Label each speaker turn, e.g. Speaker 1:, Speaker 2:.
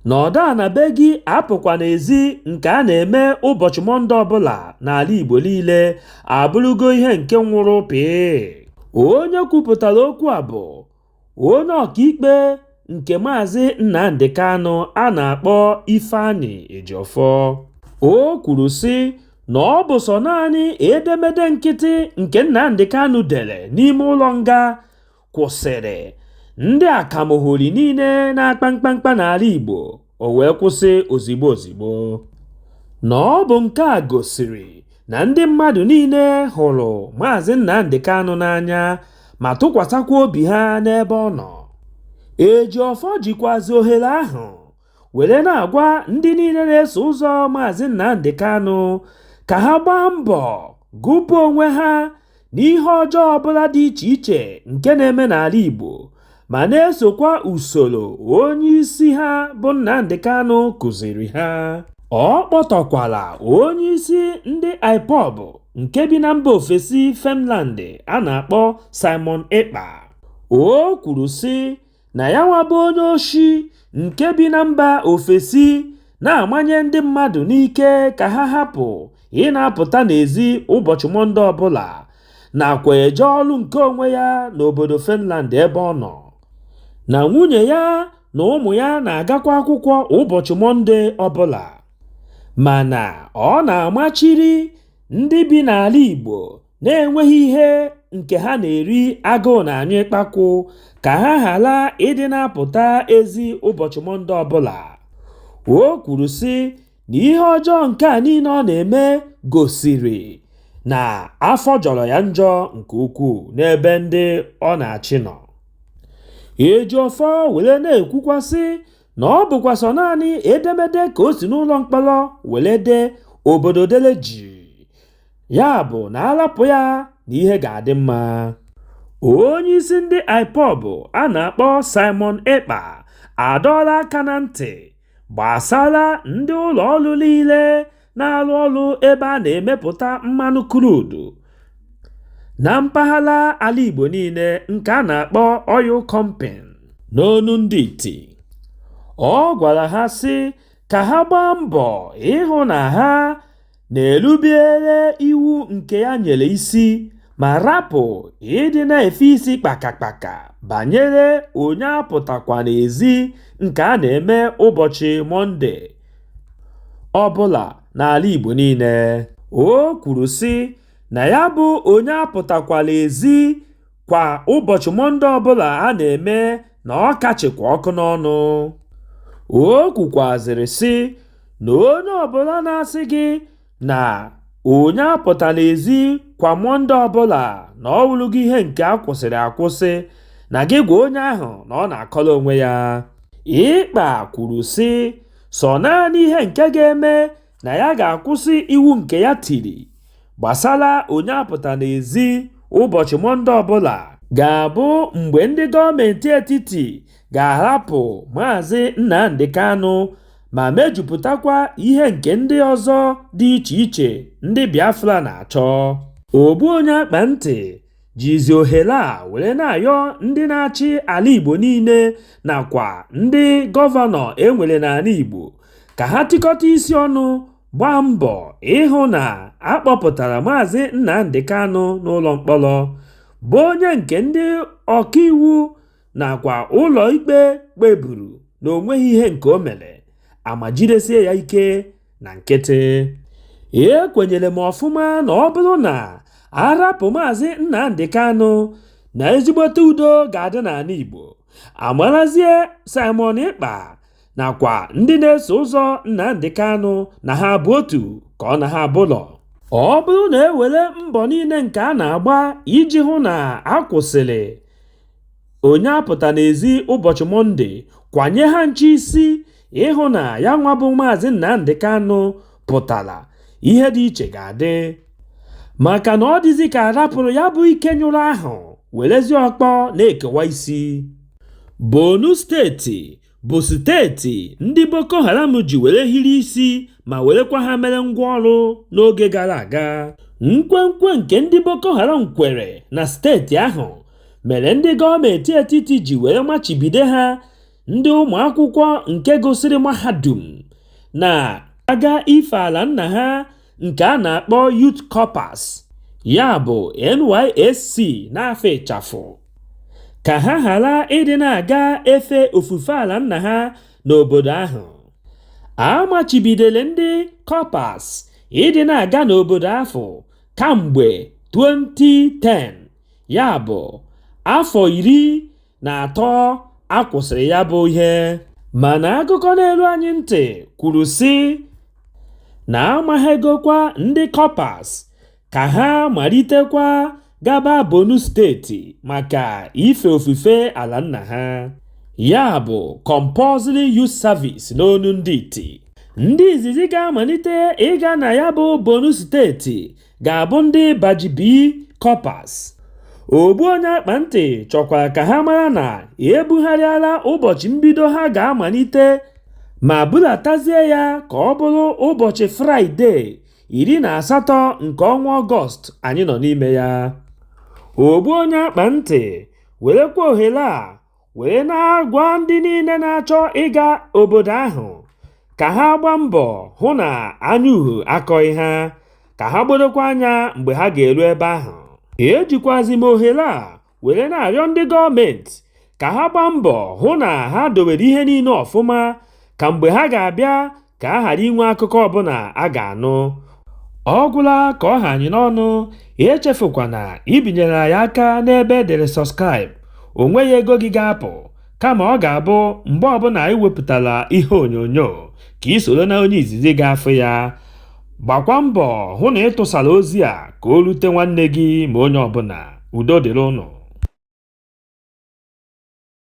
Speaker 1: Nọdụ ana be gị apụkwana ezi nke a na-eme ụbọchị Mọnde ọbụla n'ala Igbo niile abụrụgo ihe nke nwụrụ pịị. Onye kwupụtara okwu a bụ onye ọkaikpe nke Maazị Nnamdi Kanu a na-akpọ Ifeanyi Ejiofor. O kwuru sị na ọ bụ sọ naanị edemede nkịtị nke Nnamdi Kanu dere n'ime ụlọ nga kwụsịrị ndị akamogori niile na-akpa mkpamkpa n'ala Igbo, o wee kwụsị ozigbo ozigbo. Na ọ bụ nke a gosiri na ndị mmadụ niile hụrụ Maazị Nnamdi Kanu n'anya ma tụkwasakwa obi ha n'ebe ọ nọ. Ejiofor jikwazi ohere ahụ were na-agwa ndị niile na-eso ụzọ Maazị Nnamdi Kanu ka ha gbaa mbọ gụpụ onwe ha n'ihe ọjọọ ọbụla dị iche iche nke na-eme n'ala Igbo, ma na-esokwa usoro onye isi ha bụ Nnamdi Kanu kụziri ha. Ọ kpọtọkwara onye isi ndị IPOB nke bi na mba ofesi Finland a na-akpọ Simon Ekpa. O kwuru sị na ya nwa bụ onye oshi nke bi na mba ofesi na-amanye ndị mmadụ n'ike ka ha hapụ ị na-apụta n'ezi ụbọchị Mọnde ọbụla nakwa eje ọrụ nke onwe ya n'obodo Finland ebe ọ nọ, na nwunye ya na ụmụ ya na-agakwa akwụkwọ ụbọchị Mọnde ọbụla, mana ọ na-amachiri ndị bi n'ala Igbo na-enweghị ihe nke ha na-eri agụụ na anyụ ịkpakwụ ka ha ghara ịdị na-apụta ezi ụbọchị Mọnde ọbụla. O kwuru sị na ihe ọjọọ nke a niile ọ na-eme gosiri na afọ jọrọ ya njọ nke ukwuu n'ebe ndị ọ na-achị nọ. Ejiofor were na-ekwukwasị na ọ bụkwa sọ naanị edemede ka o si n'ụlọ mkpọrọ were dee obodo dere jii, ya bụ na arapụ ya na ihe ga-adị mma. Onye isi ndị IPOB a na-akpọ Simon Ekpa adọọla aka na ntị gbasara ndị ụlọ ọrụ niile na-arụ ọrụ ebe a na-emepụta mmanụ crude na mpaghara ala Igbo niile nke a na-akpọ oil company n'onu ndị iti. Ọ gwara ha sị ka ha gbaa mbọ ịhụ na ha na-erubiere iwu nke ya nyere isi ma rapụ ịdị na-efe isi kpakakpaka banyere onye apụtakwa n'ezi nke a na-eme ụbọchị Mọnde ọbụla n'ala Igbo niile. O kwuru sị na ya bụ onye apụtakwala ezi kwa ụbọchị Mọnde ọbụla a na-eme na ọ kachikwa ọkụ n'ọnụ. O kwukwazịrị sị na onye ọbụla na-asị gị na onye apụtala ezi kwa Mọnde ọbụla na ọ wụrụgo ihe nke a kwụsịrị akwụsị, na gị gwa onye ahụ na ọ na-akọrọ onwe ya. Ekpa kwuru sị sọ naanị ihe nke ga-eme na ya ga-akwụsị iwu nke ya tiri gbasara onye apụta n'ezi ụbọchị Mọnde ọbụla ga-abụ mgbe ndị gọọmenti etiti ga-ahapụ Maazị Nnamdi Kanu ma mejupụtakwa ihe nke ndị ọzọ dị iche iche ndị Biafra na-achọ. Ogbu onye akpa ntị jizi ohere a were na-ayọ ndị na-achị ala Igbo niile nakwa ndị gọvanọ e nwere n'ala Igbo ka ha tikọta isi ọnụ gbaa mbọ ịhụ na a kpọpụtara Maazị Nnamdi Kanu n'ụlọ mkpọrọ, bụ onye nke ndị ọkaiwu nakwa ụlọ ikpe kpeburu na o nweghị ihe nke o mere, ama jidesie ya ike na nkịtị. Ekwenyere m ọfụma na ọ bụrụ na arapụ Maazị Nnamdi Kanu na ezigbote udo ga-adị n'ala Igbo, amarazie Simon Ekpa nakwa ndị na-eso ụzọ Nnamdi Kanu na ha bụ otu ka ọ na ha abụlọ. Ọ bụrụ na e were mbọ niile nke a na-agba iji hụ na a kwụsịrị onye apụta n'ezi ụbọchị Mọnde kwanye ha nche isi ịhụ na ya nwa bụ Maazị Nnamdi Kanu pụtara, ihe dị iche ga-adị, maka na ọ dịzị ka arapụrụ ya bụ ike nyụrụ ahụ werezi ọkpọ na-ekewa isi. Borno steeti bụ steeti ndị Boko Haram ji were hiri isi ma werekwa ha mere ngwaọrụ n'oge gara aga. Nkwenkwe nke ndị Boko Haram kwere na steeti ahụ mere ndị gọọmenti etiti ji were machibido ha. Ndị ụmụ akwụkwọ nke gụsịrị mahadum na-aga ife ala nna ha nke a na-akpọ Youth Corpers, ya bụ NYSC n'afa ịchafụ, ka ha ghara ịdị na-aga efe ofufe ala nna ha n'obodo ahụ. A machibidoro ndị corpers ịdị na-aga n'obodo afụ kamgbe 2010, ya bụ afọ 13 a kwụsịrị ya bụ ihe. Mana akụkọ na-eru anyị ntị kwuru sị na amaghegokwa ndị corpers ka ha malitekwa gaba Borno steeti maka ife ofufe ala nna ha, ya bụ Compulsory Youth Service n'onu ndị iti. Ndị izizi ga-amalite ịga na ya bụ Borno steeti ga-abụ ndị Batch B corpers. Ogbu onye akpa ntị chọkwara ka ha mara na ebugharịala ụbọchị mbido ha ga-amalite ma bulatazie ya ka ọ bụrụ ụbọchị Fraịde 18 nke ọnwa Ọgọst anyị nọ n'ime ya. Ogbu onye akpa ntị werekwa ohere a were na-agwa ndị niile na-achọ ịga obodo ahụ ka ha gbaa mbọ hụ na anya uhu akọghị ha, ka ha gbadokwa anya mgbe ha ga-eru ebe ahụ. Ejikwazi m ohere a were na-arịọ ndị gọọmenti ka ha gbaa mbọ hụ na ha dowere ihe niile ọfụma, ka mgbe ha ga-abịa ka a ghara inwe akụkọ ọbụla a ga-anụ. Ọ gwụla ka ọ ha anyị n'ọnụ. Echefukwana ibinyere anyị aka n'ebe edere subscribe. O nweghị ego gị ga-apụ, kama ọ ga-abụ mgbe ọbụla anyị wepụtara ihe onyonyo ka ị soro na onye izizi ga-afụ ya. Gbakwa mbọ hụ na ị tụsara ozi a ka o rute nwanne gị ma onye ọbụla. Udo dịrị ụnụ.